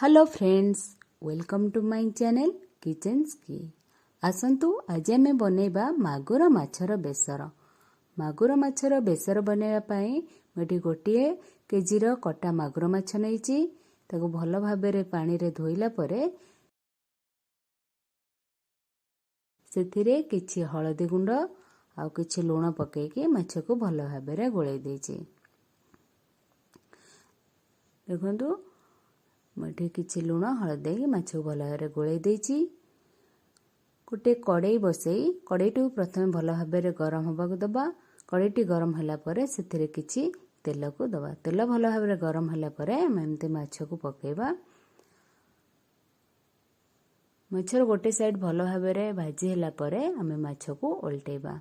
Hello friends, welcome to my channel kitchen ski. ଆସନ୍ତୁ ଆଜି ଆମେ ବନେଇବା ମାଗୁର ମାଛର ବେସର। ମାଗୁର ମାଛର ବେସର ବନେଇବା ପାଇଁ ମୁଁ ଏଠି 1 କେଜିର କଟା ମାଗୁର ମାଛ ନେଇଛି। ତାକୁ ଭଲ ଭାବରେ ପାଣିରେ ଧୋଇଲା ପରେ ସେଥିରେ କିଛି ହଳଦୀ ଗୁଣ୍ଡ ଆଉ କିଛି ଲୁଣ ପକାଇକି ମାଛକୁ ଭଲ ଭାବରେ ଗୋଳେଇ ଦେଇଛି। ଦେଖନ୍ତୁ, ମୁଁ ଏଠି କିଛି ଲୁଣ ହଳଦୀ ଦେଇକି ମାଛକୁ ଭଲ ଭାବରେ ଗୋଳେଇ ଦେଇଛି। ଗୋଟେ କଡ଼େଇ ବସେଇ କଡ଼େଇଟିକୁ ପ୍ରଥମେ ଭଲ ଭାବରେ ଗରମ ହେବାକୁ ଦେବା। କଡ଼େଇଟି ଗରମ ହେଲା ପରେ ସେଥିରେ କିଛି ତେଲକୁ ଦେବା। ତେଲ ଭଲ ଭାବରେ ଗରମ ହେଲା ପରେ ଆମେ ଏମିତି ମାଛକୁ ପକାଇବା। ମାଛର ଗୋଟେ ସାଇଡ଼୍ ଭଲ ଭାବରେ ଭାଜି ହେଲା ପରେ ଆମେ ମାଛକୁ ଓଲଟେଇବା।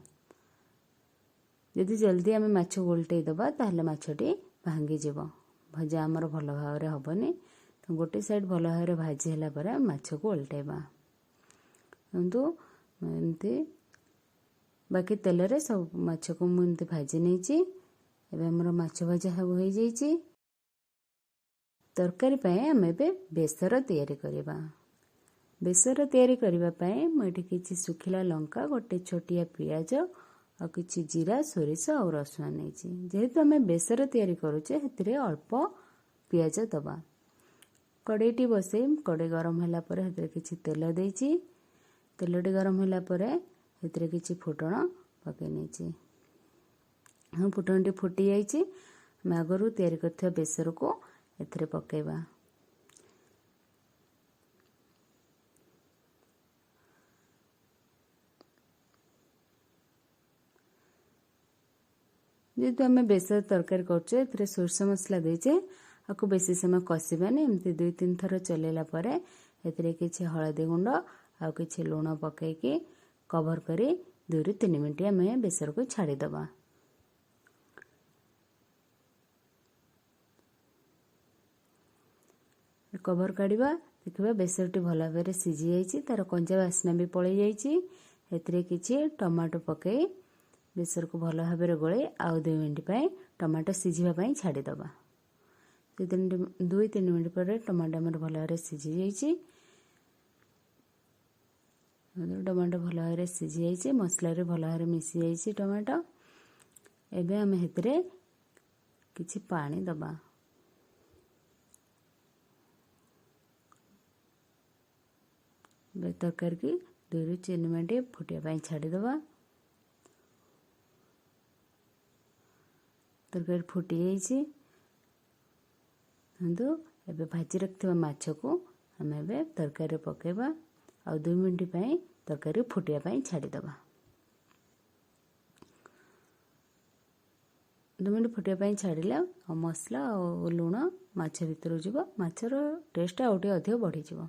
ଯଦି ଜଲ୍ଦି ଆମେ ମାଛକୁ ଓଲଟେଇ ଦେବା ତାହେଲେ ମାଛଟି ଭାଙ୍ଗିଯିବ, ଭଜା ଆମର ଭଲ ଭାବରେ ହେବନି। ତ ଗୋଟେ ସାଇଡ଼୍ ଭଲ ଭାବରେ ଭାଜି ହେଲା ପରେ ଆମେ ମାଛକୁ ଓଲଟେଇବା। କିନ୍ତୁ ଏମିତି ବାକି ତେଲରେ ସବୁ ମାଛକୁ ମୁଁ ଏମିତି ଭାଜି ନେଇଛି। ଏବେ ଆମର ମାଛ ଭଜା ସବୁ ହେଇଯାଇଛି। ତରକାରୀ ପାଇଁ ଆମେ ଏବେ ବେସର ତିଆରି କରିବା। ବେସର ତିଆରି କରିବା ପାଇଁ ମୁଁ ଏଠି କିଛି ଶୁଖିଲା ଲଙ୍କା, ଗୋଟେ ଛୋଟିଆ ପିଆଜ ଆଉ କିଛି ଜିରା, ସୋରିଷ ଆଉ ରସୁଣ ନେଇଛି। ଯେହେତୁ ଆମେ ବେସର ତିଆରି କରୁଛେ ସେଥିରେ ଅଳ୍ପ ପିଆଜ ଦେବା। କଡ଼େଇଟି ବସେଇ କଡ଼େଇ ଗରମ ହେଲା ପରେ ସେଥିରେ କିଛି ତେଲ ଦେଇଛି। ତେଲଟି ଗରମ ହେଲା ପରେ ସେଥିରେ କିଛି ଫୁଟଣ ପକାଇ ନେଇଛି। ହଁ, ଫୁଟଣଟି ଫୁଟି ଯାଇଛି। ଆମେ ଆଗରୁ ତିଆରି କରିଥିବା ବେସରକୁ ଏଥିରେ ପକାଇବା। ଯେହେତୁ ଆମେ ବେସର ତରକାରୀ କରୁଛେ ଏଥିରେ ସୋରିଷ ମସଲା ଦେଇଛେ, ଆକୁ ବେଶୀ ସମୟ କଷିବାନି। ଏମିତି 2-3 ଥର ଚଲେଇଲା ପରେ ଏଥିରେ କିଛି ହଳଦୀ ଗୁଣ୍ଡ ଆଉ କିଛି ଲୁଣ ପକାଇକି କଭର କରି 2-3 ମିନିଟ୍ ଆମେ ବେସରକୁ ଛାଡ଼ିଦେବା। କଭର କାଢ଼ିବା, ଦେଖିବା ବେସରଟି ଭଲ ଭାବରେ ସିଝି ଯାଇଛି, ତାର କଞ୍ଚା ବାସ୍ନା ବି ପଳେଇ ଯାଇଛି। ଏଥିରେ କିଛି ଟମାଟୋ ପକାଇ ବେସରକୁ ଭଲ ଭାବରେ ଗୋଳେଇ ଆଉ 2 ମିନିଟ୍ ପାଇଁ ଟମାଟୋ ସିଝିବା ପାଇଁ ଛାଡ଼ିଦେବା। 2-3 ମିନିଟ୍ ପରେ ଟମାଟୋ ଆମର ଭଲ ଭାବରେ ସିଝି ଯାଇଛି। ଟମାଟୋ ଭଲ ଭାବରେ ସିଝି ଯାଇଛି, ମସଲାରେ ଭଲ ଭାବରେ ମିଶି ଯାଇଛି ଟମାଟୋ। ଏବେ ଆମେ ସେଥିରେ କିଛି ପାଣି ଦେବା। ଏବେ ତରକାରୀକି 2-3 ମିନିଟ୍ ଫୁଟିବା ପାଇଁ ଛାଡ଼ିଦେବା। ତରକାରୀ ଫୁଟି ଯାଇଛି। କିନ୍ତୁ ଏବେ ଭାଜି ରଖିଥିବା ମାଛକୁ ଆମେ ଏବେ ତରକାରୀରେ ପକାଇବା ଆଉ 2 ମିନିଟ୍ ପାଇଁ ତରକାରୀ ଫୁଟିବା ପାଇଁ ଛାଡ଼ିଦେବା। 2 ମିନିଟ୍ ଫୁଟିବା ପାଇଁ ଛାଡ଼ିଲେ ଆଉ ମସଲା ଆଉ ଲୁଣ ମାଛ ଭିତରକୁ ଯିବ, ମାଛର ଟେଷ୍ଟ ଆଉ ଟିକେ ଅଧିକ ବଢ଼ିଯିବ।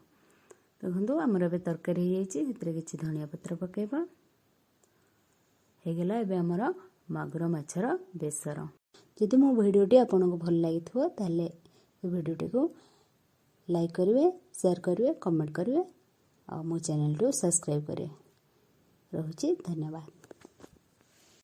ଦେଖନ୍ତୁ ଆମର ଏବେ ତରକାରୀ ହେଇଯାଇଛି। ସେଥିରେ କିଛି ଧନିଆ ପତ୍ର ପକାଇବା। ହେଇଗଲା ଏବେ ଆମର ମାଗୁର ମାଛର ବେସର। ଯଦି ମୋ ଭିଡ଼ିଓଟି ଆପଣଙ୍କୁ ଭଲ ଲାଗିଥିବ ତାହେଲେ ଏ ଭିଡ଼ିଓଟିକୁ ଲାଇକ୍ କରିବେ, ସେୟାର କରିବେ, କମେଣ୍ଟ କରିବେ ଆଉ ମୋ ଚ୍ୟାନେଲଟିକୁ ସବସ୍କ୍ରାଇବ୍ କରିବେ। ରହୁଛି, ଧନ୍ୟବାଦ।